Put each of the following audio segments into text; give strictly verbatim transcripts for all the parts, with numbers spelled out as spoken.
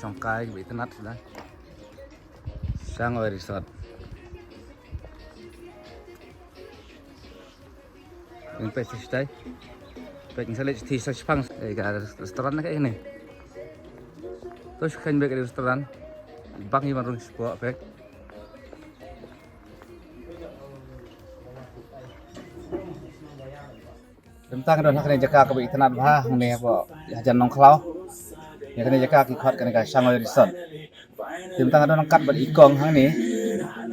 Shongkai ba itynnad shuh da. Shangoi Resort. Ngin peit sa shatai. Peit ngin sa leit shatai sa shipang. Eh, ka restaurant na ka ini. To shu khein beit ka restaurant. Bang i ban rung shapoh peit. Te mynta nga don ha kane ka jaka kaba itynnad bha hangne hapoh hajan Nongkhlaw. Ïa kane ka jaka ki khot kane ka Shangoi Resort. Te mynta nga don ryngkat bad i kong hangne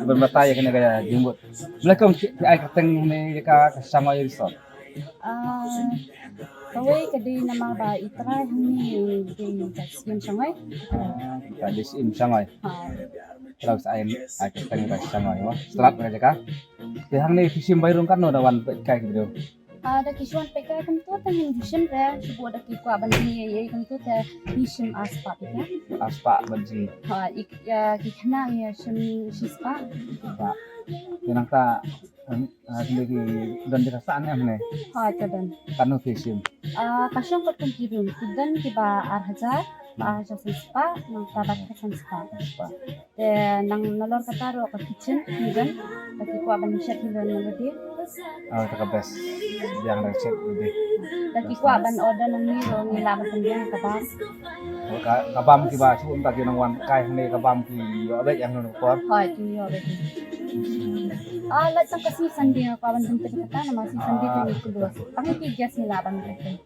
ban batai ïa kane ka jingmut. Balei kong phi ai kyrteng hangne ïa ka, ka Shangoi Resort? Ah, kawei ka dei namar ba i trai hangne i dei ka Syiem Shangoi. Ah, ka dei Syiem Shangoi. Ha. Te la sa ai, ai kyrteng ka Shangoi, wa. Stad ka jaka. Te hangne phi shim bai rung katno da wan peit kai ki briew? Ah, da ki shu wan peit kai kumto te ngim ju shim re, shu buh da ki kwah ban ïa ïa kumto te ngi shim ar spah peit kai. Ar spah ban jingïa. Ha, i, ïa ki khynnah ngi shim shi spah. Spah. Te nangta, em, ah, kine ki don jaka sah ne em ne? Ha, ka don. Katno phi shim? Ah, ka shong katkum ki room, ki don kiba ar hajar, ba ar hajar san spah, nangta ba khat san spah. Spah. Te nang nalor kata ruh ka kitchen ngi don, ba ki kwah ban shet ngi don nalor de. Ah, kata ka best. Biang da shet de. Ba ki kwah ban order nangne ruh ngi lah ban pynbiang ka bam. Oh, ka, ka bam kiba shu mynta ki nang wan kai hangne ka bam ki ïoh beit ïa kano ka por? Hooid, ki ïoh beit. Ah, lait tang ka sngi Sunday nga kwah ban pyntip kata namar sngi Sunday ki ngi close. Tang ki guest ngi lah ban pyntik.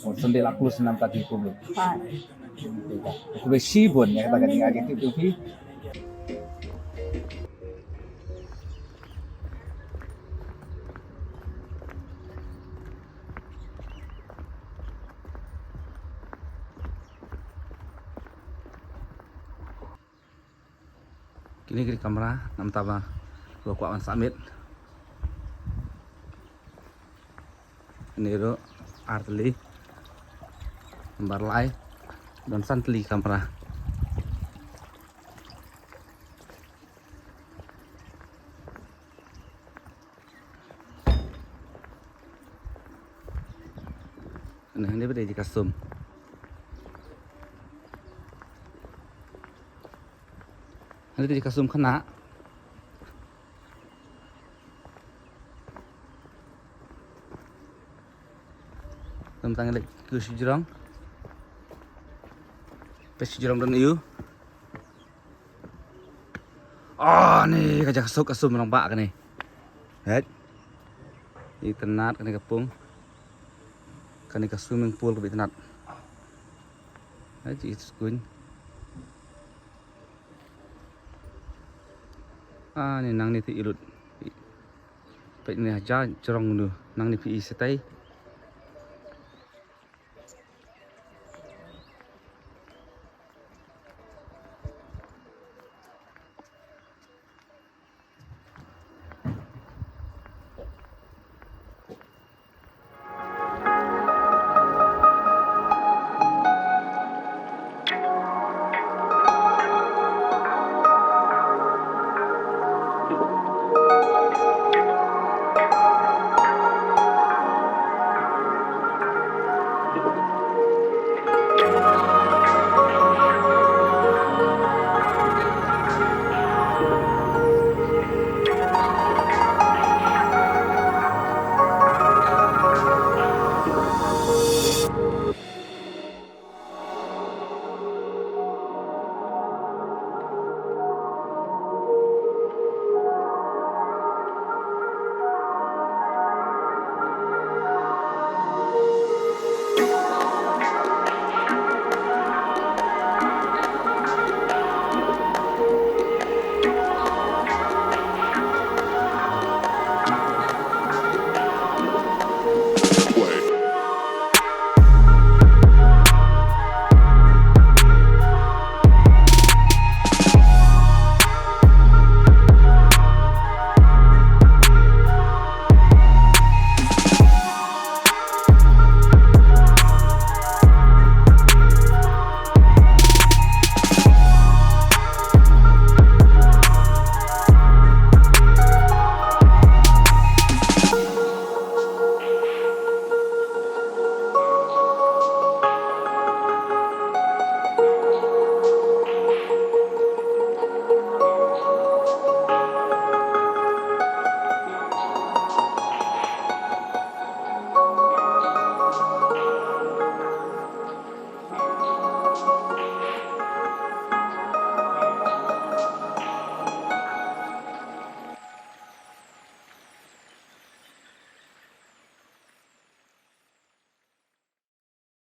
Oh, Sunday la close namar ki public. Ha. Khublei shibun ïa kata ka jingai tip jong phi. Kine ki dei kamra namar ba kwah ban submit. Kine ruh ar tylli. Nambar lai. Don san tylli kamra. Hangne, hangne ba dei jaka sum. Hangne dei jaka sum khynnah. Tang tang leit kiew shajrong. Peit shajrong don aiu. Ah, ne ka jaka suk ka sum rangbah kane. Hei. Itynnad kane ka pung. Kane ka swimming pool kaba itynnad. Hei, i suk. Ah, ne nangne te i lut. Peit ne ha jrong nu. Nangne phi i shatai.